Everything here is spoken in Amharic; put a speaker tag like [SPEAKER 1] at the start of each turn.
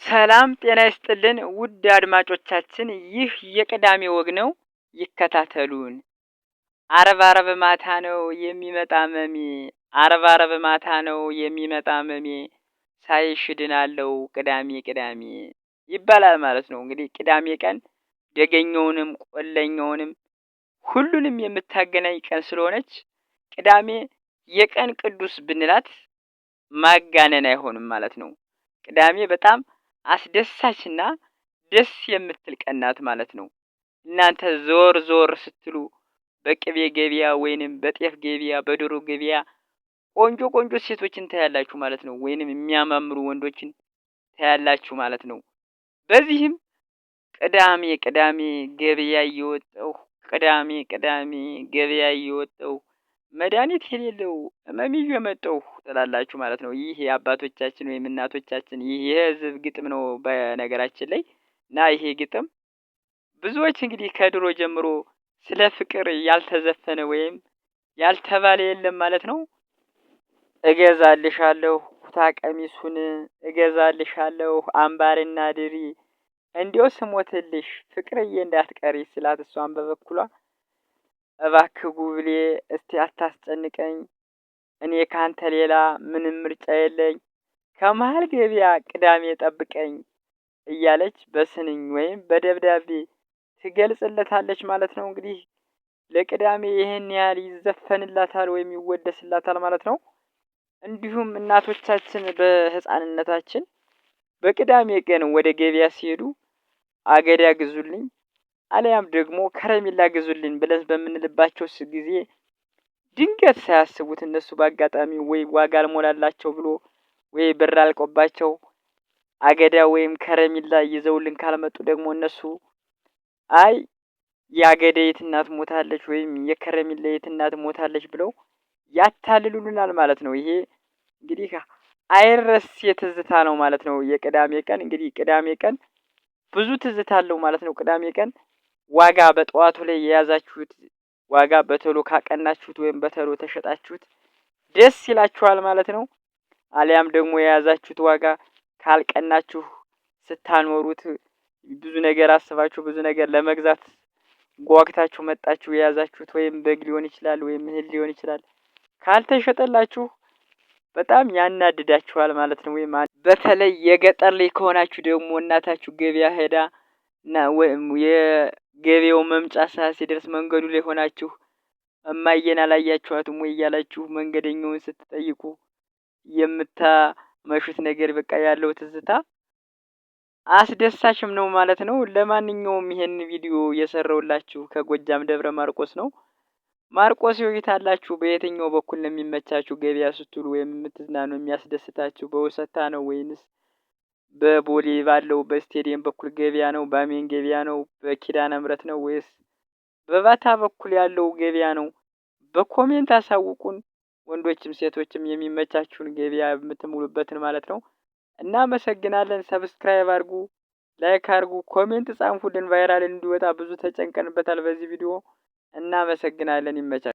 [SPEAKER 1] ሰላም ጤና ይስጥልን ውድ አድማጮቻችን፣ ይህ የቅዳሜ ወግ ነው። ይከታተሉን። አረብ አረብ ማታ ነው የሚመጣ መሜ፣ አረብ አረብ ማታ ነው የሚመጣ መሜ፣ ሳይሽ ድናለው ቅዳሜ ቅዳሜ ይባላል ማለት ነው። እንግዲህ ቅዳሜ ቀን ደገኛውንም ቆለኛውንም ሁሉንም የምታገናኝ ቀን ስለሆነች ቅዳሜ የቀን ቅዱስ ብንላት ማጋነን አይሆንም ማለት ነው። ቅዳሜ በጣም አስደሳችና ደስ የምትል ቀን ናት ማለት ነው። እናንተ ዞር ዞር ስትሉ በቅቤ ገበያ ወይንም በጤፍ ገበያ፣ በዶሮ ገበያ ቆንጆ ቆንጆ ሴቶችን ታያላችሁ ማለት ነው። ወይንም የሚያማምሩ ወንዶችን ታያላችሁ ማለት ነው። በዚህም ቅዳሜ ቅዳሜ ገበያ እየወጣሁ፣ ቅዳሜ ቅዳሜ ገበያ እየወጣሁ መድኃኒት የሌለው ህመም ይዤ መጣሁ ትላላችሁ ማለት ነው። ይህ የአባቶቻችን ወይም እናቶቻችን ይህ የህዝብ ግጥም ነው በነገራችን ላይ። እና ይሄ ግጥም ብዙዎች እንግዲህ ከድሮ ጀምሮ ስለ ፍቅር ያልተዘፈነ ወይም ያልተባለ የለም ማለት ነው። እገዛልሻለሁ ኩታ ቀሚሱን፣ እገዛልሻለሁ አምባርና ድሪ፣ እንዲያው ስሞትልሽ ፍቅርዬ እንዳትቀሪ ስላት፣ እሷን በበኩሏ እባክህ ጉብሌ እስቲ አታስጨንቀኝ፣ እኔ ካንተ ሌላ ምንም ምርጫ የለኝ፣ ከመሀል ገበያ ቅዳሜ ጠብቀኝ እያለች በስንኝ ወይም በደብዳቤ ትገልጽለታለች ማለት ነው። እንግዲህ ለቅዳሜ ይህን ያህል ይዘፈንላታል ወይም ይወደስላታል ማለት ነው። እንዲሁም እናቶቻችን በህፃንነታችን በቅዳሜ ቀን ወደ ገበያ ሲሄዱ አገዳ ግዙልኝ አለያም ደግሞ ከረሜላ ግዙልኝ ብለን በምንልባቸው ጊዜ ድንገት ሳያስቡት እነሱ በአጋጣሚ ወይ ዋጋ አልሞላላቸው ብሎ ወይ ብር አልቆባቸው አገዳ ወይም ከረሜላ ይዘውልን ካልመጡ ደግሞ እነሱ አይ የአገዳ የት እናት ሞታለች ወይም የከረሜላ የት እናት ሞታለች ብለው ያታልሉልናል ማለት ነው። ይሄ እንግዲህ አይረሴ ትዝታ ነው ማለት ነው። የቅዳሜ ቀን እንግዲህ ቅዳሜ ቀን ብዙ ትዝታ አለው ማለት ነው። ቅዳሜ ቀን ዋጋ በጠዋቱ ላይ የያዛችሁት ዋጋ በቶሎ ካቀናችሁት ወይም በቶሎ ተሸጣችሁት ደስ ይላችኋል ማለት ነው። አሊያም ደግሞ የያዛችሁት ዋጋ ካልቀናችሁ ስታኖሩት ብዙ ነገር አስባችሁ ብዙ ነገር ለመግዛት ጓግታችሁ መጣችሁ የያዛችሁት ወይም በግ ሊሆን ይችላል ወይም እህል ሊሆን ይችላል፣ ካልተሸጠላችሁ በጣም ያናድዳችኋል ማለት ነው። ወይም በተለይ የገጠር ላይ ከሆናችሁ ደግሞ እናታችሁ ገበያ ሄዳ እና ወይም የገበያው መምጫ ሰዓት ሲደርስ መንገዱ ላይ ሆናችሁ እማዬን አላያችኋትም ወይ እያላችሁ መንገደኛውን ስትጠይቁ የምታመሹት ነገር በቃ ያለው ትዝታ አስደሳችም ነው ማለት ነው። ለማንኛውም ይሄን ቪዲዮ የሰራሁላችሁ ከጎጃም ደብረ ማርቆስ ነው። ማርቆስ ይታላችሁ በየትኛው በኩል ነው የሚመቻችሁ ገበያ ስትሉ ወይም የምትዝናኑ የሚያስደስታችሁ በውሰታ ነው ወይንስ በቦሌ ባለው በስቴዲየም በኩል ገበያ ነው? በአሜን ገበያ ነው? በኪዳነ ምሕረት ነው ወይስ በባታ በኩል ያለው ገበያ ነው? በ comment አሳውቁን። ወንዶችም ሴቶችም የሚመቻችሁን ገበያ የምትውሉበትን ማለት ነው። እናመሰግናለን። Subscribe አድርጉ፣ like አድርጉ፣ comment ጻፉልን። Viral እንዲወጣ ብዙ ተጨንቀንበታል በዚህ ቪዲዮ። እናመሰግናለን። ይመቻል።